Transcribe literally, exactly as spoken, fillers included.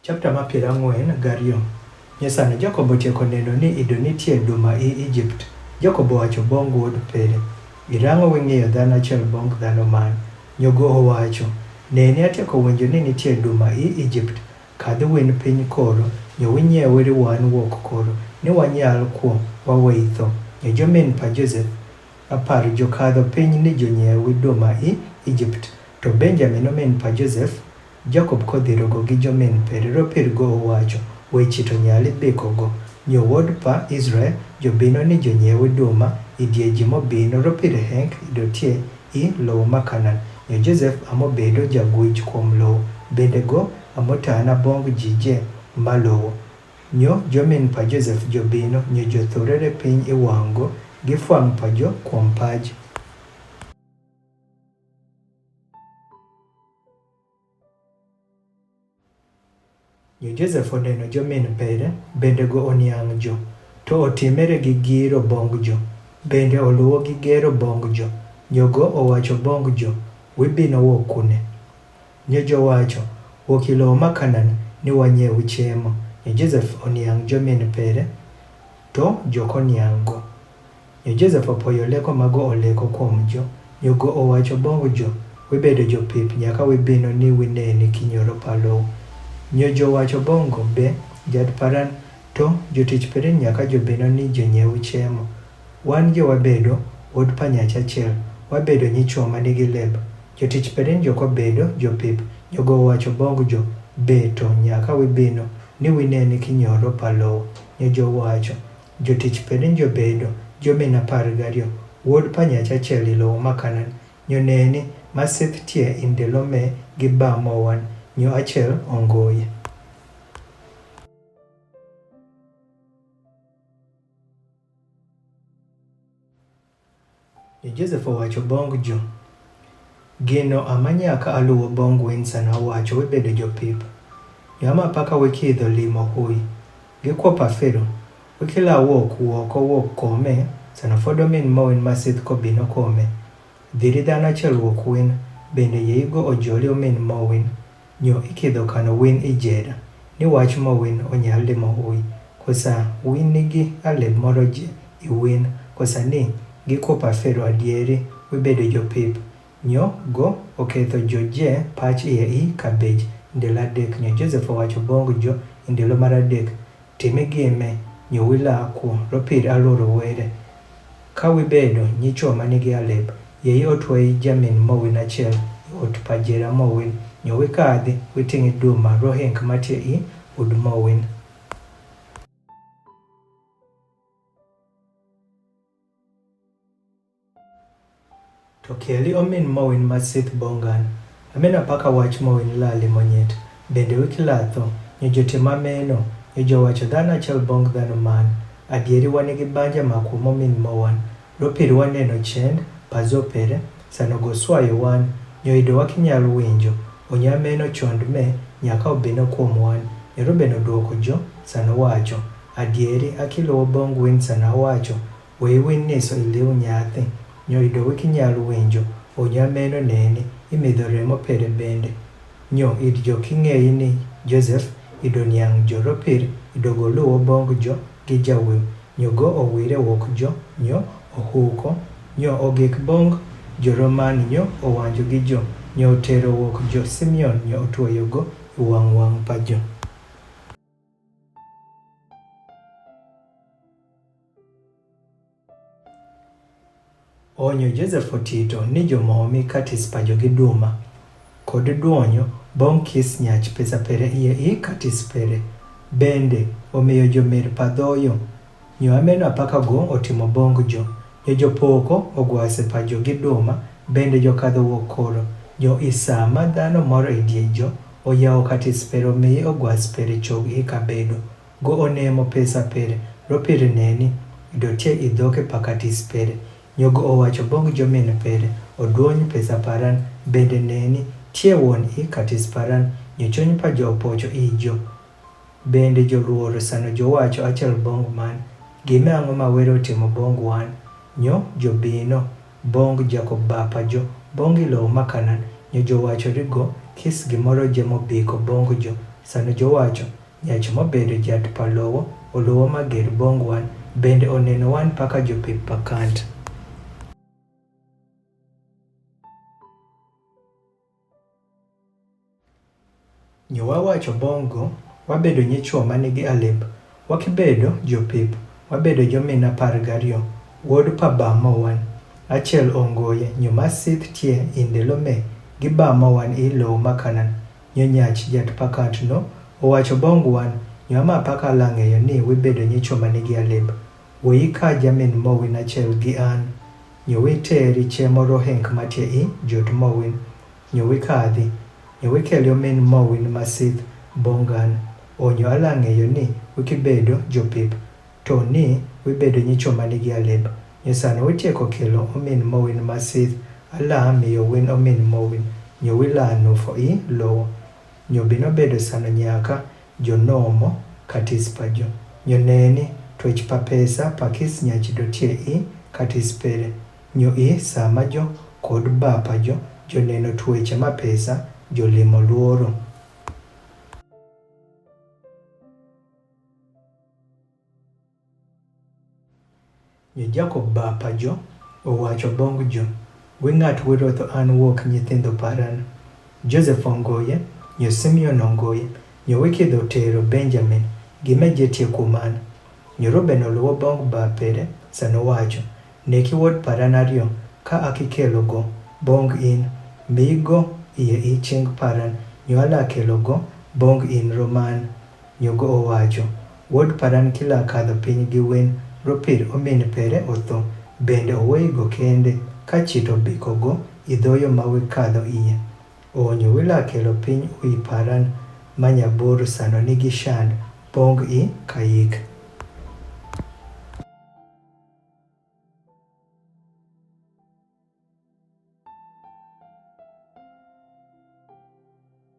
Chapter ma piero ang'wen gariyo. Nyo sano Jakobo otieko neno ni ido nitie duma i Ijipt, Jakobo owacho bong wuod pere, irango wing'iyo dhano achiel bong dhano man. Nyo go owacho, neni, atieko winjo ni nitie duma i Ijipt. Kadhi win piny koro, nyo winyiewi ri wan wuok koro, ni wanyal kwo waweyi tho. Nyo jomin pa Josef apar jokadho piny ni jonyiewi duma i Ijipt. To Benjamin omin pa Josef, Jakob kodhirogo gi jomin pere, ropir go owacho, weche to nyali bikogo. Nyo wuod pa Israel jobino ni jonyiewi duma i die ji mobino, ropir heng idotie i lowo ma Kanan. Nyo Josef amo bedo jaguij kuom lowo, bende go amo tana bong ji je ma lowo. Nyo jomin pa Josef jobino, nyo jothurere piny iwang'go, gifwang' pa jo kuom paj. Nyo Josef oneno jomin pere, bende go oniang' jo, to otimere gi giro bong jo, bende oluwo gi gero bong jo. Nyo go owacho bong jo, wibino wuok kune? Nyo jowacho, wuok i lowo ma Kanan, ni wanyiewi chiemo. Nyo Josef oniang' jomin pere, to jokoniang'go. Nyo Josef opoyo leko mago oleko kuom jo. Nyo go owacho bong jo, wibedo jopip nyaka wibino ni wineni kinyoro pa lowo. Nyo jowacho bong go be, jad paran, to jotich pere nyaka jobino ni jonyiewi chiemo. Wan jo wabedo wuod pa nyacha achiel, wabedo nyichwo ma nigi lep. Jotich pere joko bedo jopip. Nyo go owacho bong jo, be to nyaka wibino ni wineni kinyoro pa lowo. Nyo jowacho, jotich pere jobedo jomin apar gariyo, wuod pa nyacha achiel i lowo ma Kanan. Nyo neni, masith tie i ndelo me gi ba mowan, nyo achiel ongoye. Nyo Josef owacho bong jo, gino ama nyaka aluwo bong win sano awacho wibedo jopip? Nyo ama paka wikidho limo hui? Gikwo pa Fero, wikila wuok wuoko wuok kome, sano fodo min mowin masith kobino kome. Dhiri dhano achiel wuok win, bende yeigo ojoli omin mowin. Nyo ikidho kano win ijera, ni wach mowin onyal limo hui? Kosa win nigi aleb moro je i win? Kosa ni gikwo pa Fero adieri, wibedo jopip? Nyo go oketho jo je pach iye i kabej. Ndelo adek. Nyo Josef owacho bong jo i ndelo mar adek, time gime, nyo wila kwo, ropir aluoro were. Ka wibedo nyichwo ma nigi alep, yei otweyi jamin mowin achiel i ot pa jera mowin, nyo wikadhi witing'i duma rohing matie i ud mowin. To keli omin mowin masith bongan. Amena paka wach mowin lali monyet. Bende wiki latho, nyo jotim ameno, nyo jowacho dhano achiel bong dhano man. Adieri wan gi banja ma kuom omin mowan. Ropir waneno chend pa zopere, sano goswayo wan, nyo ido wakinyal winjo. Onyo ameno chond me, nyaka obino kuom wan. Nyo Ruben oduoko jo, sano wacho, adieri akiluwo bong win sano awacho, we iwin niso iliw nyathi, nyo ido wikinyal winjo, onyo ameno neni, imidho remo pere bende. Nyo id jo king'eyi ni Josef, ido niang' jo ropir, ido goluwo bong jo gi jawiw, nyo go owire wuok jo, nyo ohuko, nyo ogik bong jo Roman, nyo owanjo gi jo, nyo otero wuok jo Simeon, nyo otweyo go i wang' wang' pa jo. Onyo Josef otito ni jomomi katis pa jogi duma, kod duonyo bong kis nyach pesa pere iye i katis pere. Bende omiyo jomir pa dhoyo, nyo ameno apaka go otimo bong jo, nyo jopoko ogwase pa jogi duma, bende jokadho wuok koro, nyo i sa ma dhano moro e die jo oyawo katis pere omiyi ogwas pere chog i kabedo. Go onemo pesa pere, ropir neni, ido tie i dhoke pa katis pere. Nyo go owacho bong jomin pere, oduony pesa paran, bende neni, tie won i katis paran, nyo chuny pa jo opocho i jo. Bende joluoro sano jowacho achiel bong man, gime ang'o ma were otimo bong wan? Nyo jobino, bong Jakob bapa jo, bong i lowo ma Kanan, nyo jowacho rigo, kis gimoro je mobiko bong jo, Sano jowacho, nyachi mobedo jat pa lowo, oluwo mager bong wan, bende oneno wan paka jopep pa kant. Nyo wawacho bong go, wabedo nyichwo manigi alep, wakibedo jopep, wabedo jomin apar gariyo, wuod pa bamo wan. Achiel ongoye, nyo masith tie indelo me, gibamo wan i lowo makanan. Nyo nyach jat pa kant no, owacho bong wan, nyo ama paka lang'eyo ni wibedo nyichwo manigi alep. Wuyi ka jamin mowin achiel gi an. Nyo witeri chemo roheng matie i jot mowin. Nyo wikadhi. Nyo wikelyo min mowin masith bong an. O nyo alang'eyo ni wikibedo jopep. To ni wibedo nyichwo manigi alep. Nyo sano witieko kelo omin mowin masith, ala miyo win omin mowin. Nyo wila nufo i lowo. Nyo bino bedo sano nyaka, jo nomo katis pa jo. Nyo neni, twech pa pesa pakis nyachi dotie i katis pere. Nyo i sama jo, kod ba pa jo, jo neno tweche ma pesa, jo limo luoro. Nyo Jakob ba pa jo, owacho bong jo, wi ng'at wirotho an wuok nyithindo paran. Josef ongoye, nyo Simeon ongoye, nyo wikidho tero Benjamin, gime jetie kuman. Nyo Ruben oluwo bong ba pere, sano wacho, neki wuod paran ariyo, ka akikelo go, bong in, mi go iye i ching paran, nyo ala kelo go, bong in roman. Nyo go owacho, wuod paran kila kadho piny gi wen, ropir omin pere otho, bende owei go kende, ka chito biko go, idhoyo ma wi kadho iye. O nyo wila kelo piny wi paran, ma nyabor sano nigi shand, bong i kayik.